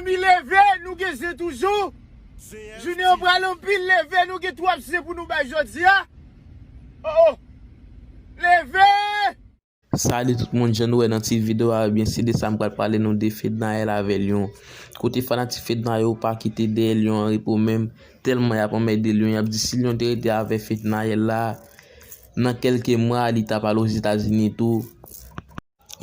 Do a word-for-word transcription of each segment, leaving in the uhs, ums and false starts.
Mi leve, nou gen zen toujou. Jounen an pral anpil, leve, nou gen twòp zen pou nou bay jodi a. Oh, oh. Leve! Salut tout moun, jan nou wè nan tit videyo a, ebyen se de sa m pral pale nou de Fednaelle avè Lion. Kote fanatik Fednaelle yo pa kite dèyè Lion an repo menm, tèlman y ap anmède Lion, y ap di si Lion te rete avè Fednaelle la, nan kèlke mwa li t ap al Ozetazini tou.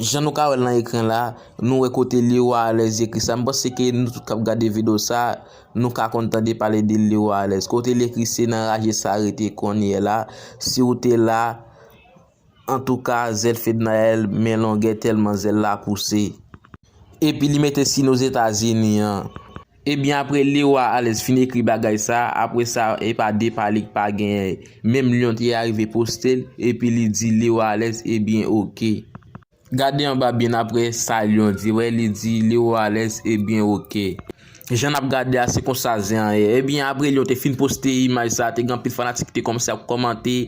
Jan nou ka wè l nan ekran la, nou wè kote Leroy Alez ekri sa. M panse ke nou tout k ap gade videyo sa, nou ka konn tande pale de Leroy Alez. Kote l ekri se nan raje sa rete kounye a la. Si w te la, antouka, zèl Fednaelle men longè tèlman zèl la pouse. Epi li mete siy Ozetazini an. Ebyen, apre Leroy Alez fin ekri bagay sa, apre sa, e pa de pale k pa genyen. Menm Lion te arive poste l, epi li di Leroy Alez, ebyen, oke. Gade anba byen apre sa Lion di, wè, li di Leroy Alez, ebyen, oke. Jan n ap gade a, se konsa zen an ye. Ebyen, apre Lion te fin poste imaj sa, te gen anpil fanatik ki te kòmanse ap kòmante.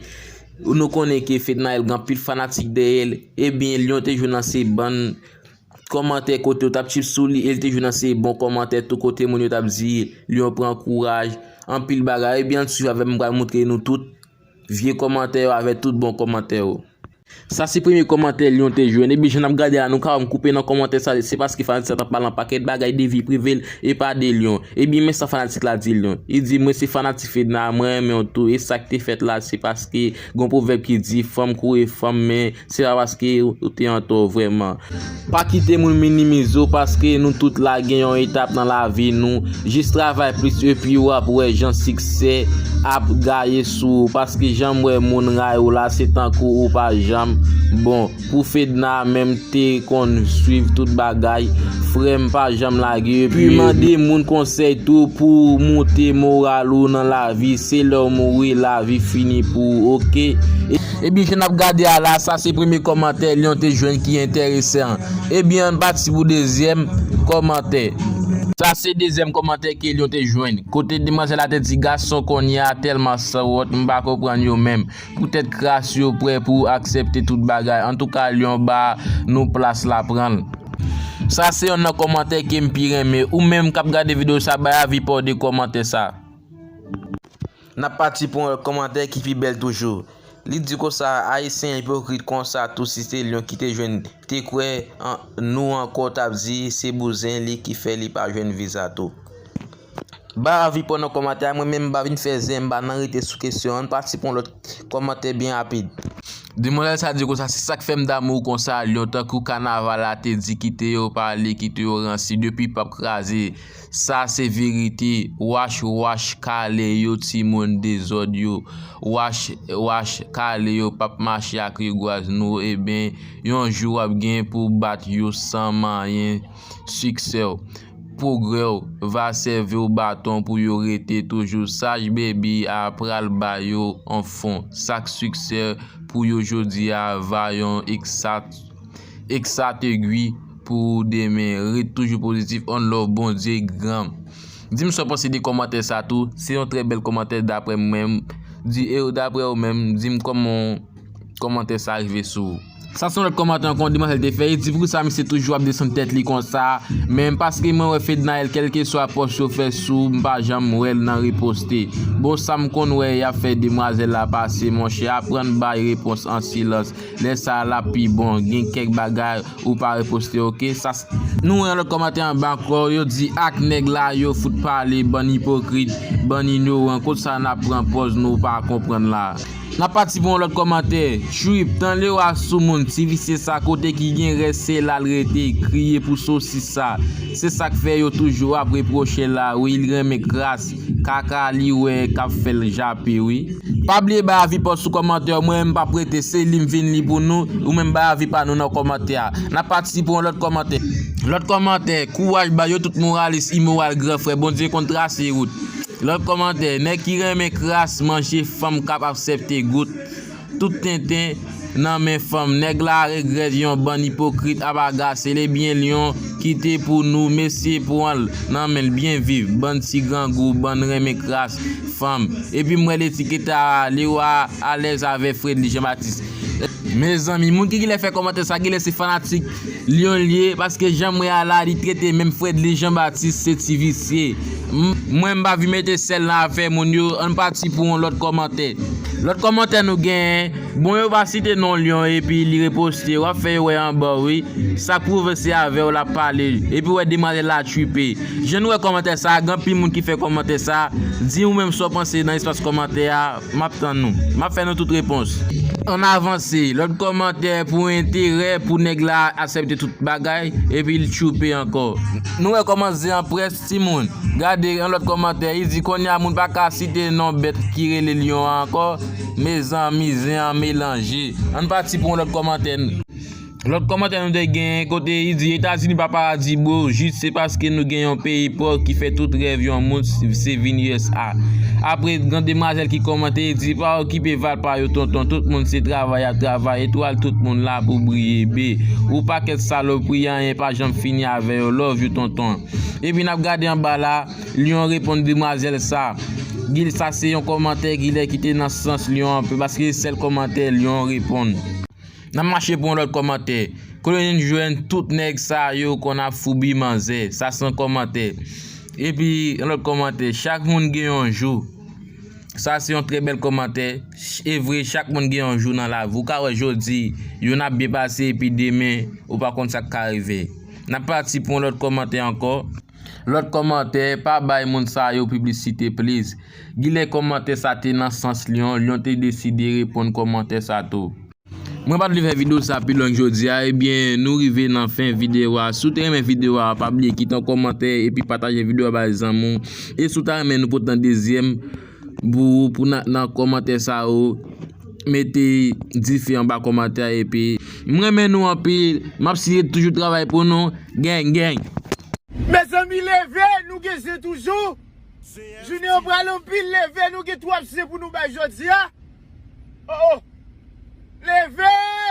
Nou konnen ke Fednaelle gen anpil fanatik dèyè l. Ebyen, Lion te jwenn nan se bann kòmantè kote yo t ap tchip sou li, e l te jwenn nan se bon kòmantè tou kote moun yo t ap di Lion pran kouraj, anpil bagay. Ebyen, ann swiv avè m, m pral montre nou tout vye kòmantè yo avè tout bon kòmantè yo. Sa se premye kòmantè Lion te jwenn. Ebyen, jan n ap gade a, nou ka wè m koupe nan kòmantè sa, se paske fanatik sa t ap pale yon pakèt bagay de vi prive l, e pa de Lion. Ebyen, men sa fanatik la di Lion. Li di, mwen se fanatik Fedna, mwen renmen w tou, e sa k te fèt la, se paske gen yon pwovèb ki di, fanm kouri fanm, men se pa paske ou te antò vrèman. Pa kite moun minimize w, paske nou tout la gen yon etap nan lavi nou. Jis travay plis epi w ap wè jan siksè ap gaye sou ou, paske jan m wè moun rayi w la, se tankou ou pa janm bon. Pou Fedna menm te konn swiv tout bagay, frè m pa janm lage epi mande moun konsèy tou pou moute moral ou nan lavi, se lè w mouri lavi fini pou ou, oke? E, ebyen, jan n ap gade a la, sa se premye kòmantè Lion te jwenn ki enteresan. Ebyen, ann pati pou dezyèm kòmantè. Sa se dezyèm kòmantè ke Lion te jwenn. Kote demwazèl la te di gason kounye a tèlman sanwont, m pa konprann yo menm. Poutèt kras yo prè pou aksepte tout bagay. Antouka, Lion ba nou plas la, pran l. Sa se yonn nan kòmantè ke m pi renmen. Ou menm k ap gade videyo sa, bay avi pa w de kòmantè sa. N ap pati pou yon lòt kòmantè ki pi bèl toujou. Li di konsa, Ayisyen ipokrit konsa tou, si se Lion ki te jwenn, te kwè an nou ankò, t ap di se bouzen li ki fè li pa jwenn viza tou. Bay avi pa w nan kòmantè a, mwen menm m pa vin fè zen, m pa nan rete sou kesyon an, ann pati pou yon lòt kòmantè byen rapid. Demwazèl sa di konsa, se sa k fè m damou konsa, Lion, tankou kanaval la te di, kite yo pale, kite yo ransi, depi p ap kraze. Sa se verite, wach, wach, kale yo, timoun dezòd yo, wach, wach, kale yo, p ap mache ak rigwaz nou, ebyen, yon jou w ap gen pou bat yo san manyen, siksè w, pwogrè w, va sèvi w baton pou yo rete toujou saj, baby a pral ba yo yon fon, sa k siksè pou yo jodi a, va yon eksat, eksat egwi pou demen, ret toujou pozitif, on love, Bondye gran. Di m sa w panse de kòmantè sa tou, se yon trè bèl kòmantè daprè mwen, di, e daprè ou menm, di m kòman kòmantè sa rive sou ou. Sa se yon lòt kòmantè ankò, yon demwazèl te fè, li di poukisa misye toujou ap desann tèt li konsa, men paske mwen wè Fednaelle, kèlkeswa pòs yo fè sou, m pa janm wè l nan reposte. Bon, sa m konn wè, y ap fè demwazèl la pase, monchè, aprann bay repons an silans. Lè sa a, l ap pi bon. Gen kèk bagay ou pa reposte, oke? Sa s-, nou wè yon lòt kòmantè anba ankò, yo di, ak nèg la, yo fout pale, bann ipokrit, bann inyoran, kot sa n ap pran pòz nou pa konprann la? N ap pati pou yon lòt kòmantè. Trip, tan Lewa sou moun, ti visye sa, kote ki gen rès, se la l rete, kriye pou sosis sa. Se sa k fè yo toujou ap repwoche l la, wi, li renmen kras, kaka li wè k ap fè l jape, wi. Pa bliye bay avi pa w sou kòmantè, mwen menm m p ap rete, se li m vin li pou nou, ou menm bay avi pa nou nan kòmantè a. N ap pati pou yon lòt kòmantè. Lòt kòmantè, kouraj ba yo tout moralis, imoral, gran frè, Bondye konn trase wout. Lòt kòmantè, nèg ki renmen kras, manje fanm k ap aksepte gout. Tout tenten nan men fanm. Nèg la regrèt yon bann ipokrit ap agase l, ebyen Lion kite pou nou, mesye pran l nan men l byen viv, bann ti grangou, bann renmen kras fanm. Epi m wè l etikete a Lewa Alez avè Fredly Jean Baptiste. Mezanmi, moun ki genlè fè kòmantè sa, genlè se fanatik Lyon li ye, paske jan m wè a la, li trete menm Fredly Jean Baptiste se ti visye. M- Mwen, m pa vin mete sèl nan afè moun yo, ann pati pou yon lòt kòmantè. Lòt kòmantè nou genyen, bon, yo pa site non Lyon epi li reposte, w ap fè yo wè anba w, wi. Sa pwouve se avè w l ap pale, epi w wè demwazèl la tchipe. Jan nou wè kòmantè sa, gen anpil moun ki fè kòmantè sa, di ou menm sa w panse nan espas kòmantè a, m ap tann nou. M ap fè nou tout repons. Ann avanse. Lòt kòmantè pou enterè, pou nèg la aksepte tout bagay, epi l tchipe ankò. Nou wè kòman zen an près, timoun. Gade yon lòt kòmantè, li di, kounye a moun pa ka site non bèt ki rele Lyon an ankò. Mezanmi, zen an melanje. Ann pati pou yon lòt kòmantè. Lòt kòmantè nou te gen kote li di, Etazini pa paradi, bro, jis se paske nou gen yon peyi pòv ki fè tout rèv yon moun se vin U S A. Apre, gen demwazèl ki kòmante, li di, pa okipe valpa yo, tonton, tout moun se travay y ap travay, etwal tout moun la pou briye, be. Ou pakèt salopri, anyen pa janm fini avè yo, love you, tonton. Epi n ap gade anba la, Lyon reponn demwazèl sa. Gil, sa se yon kòmantè Gilè ki te nan sans Lyon an, paske se sèl kòmantè Lyon reponn. N ap mache pou yon lòt kòmantè. Kote nou jwenn tout nèg sa yo konn ap foubi manzè? Sa se yon kòmantè. Epi, yon lòt kòmantè. Chak moun gen yon jou. Sa se yon trè bèl kòmantè. E vre, chak moun gen yon jou nan lavi. Ou ka wè jodi, youn ap byen pase, epi demen, ou pa konn sa k ka rive. N ap pati pou yon lòt kòmantè ankò. Lòt kòmantè, pa bay moun sa yo piblisite, please. Gilè kòmantè sa te nan sans Lyon, Lyon te deside reponn kòmantè sa tou. Mwen pa t vle fè videyo sa pi long jodi a, ebyen, nou rive nan fen videyo a. Si w te renmen videyo a, pa bliye kite yon kòmantè epi pataje videyo a bay zanmi w. E si w ta renmen nou pote yon dezyèm pou ou, pou nan, nan kòmantè sa yo, mete dife anba kòmantè a epi. M renmen nou anpil, m ap siye toujou travay pou nou. Gang, gang. Mezanmi, leve, nou gen zen toujou. Jounen an pral anpil, leve, nou gen twòp zen pou nou bay jodi a. Oh, oh. Leve!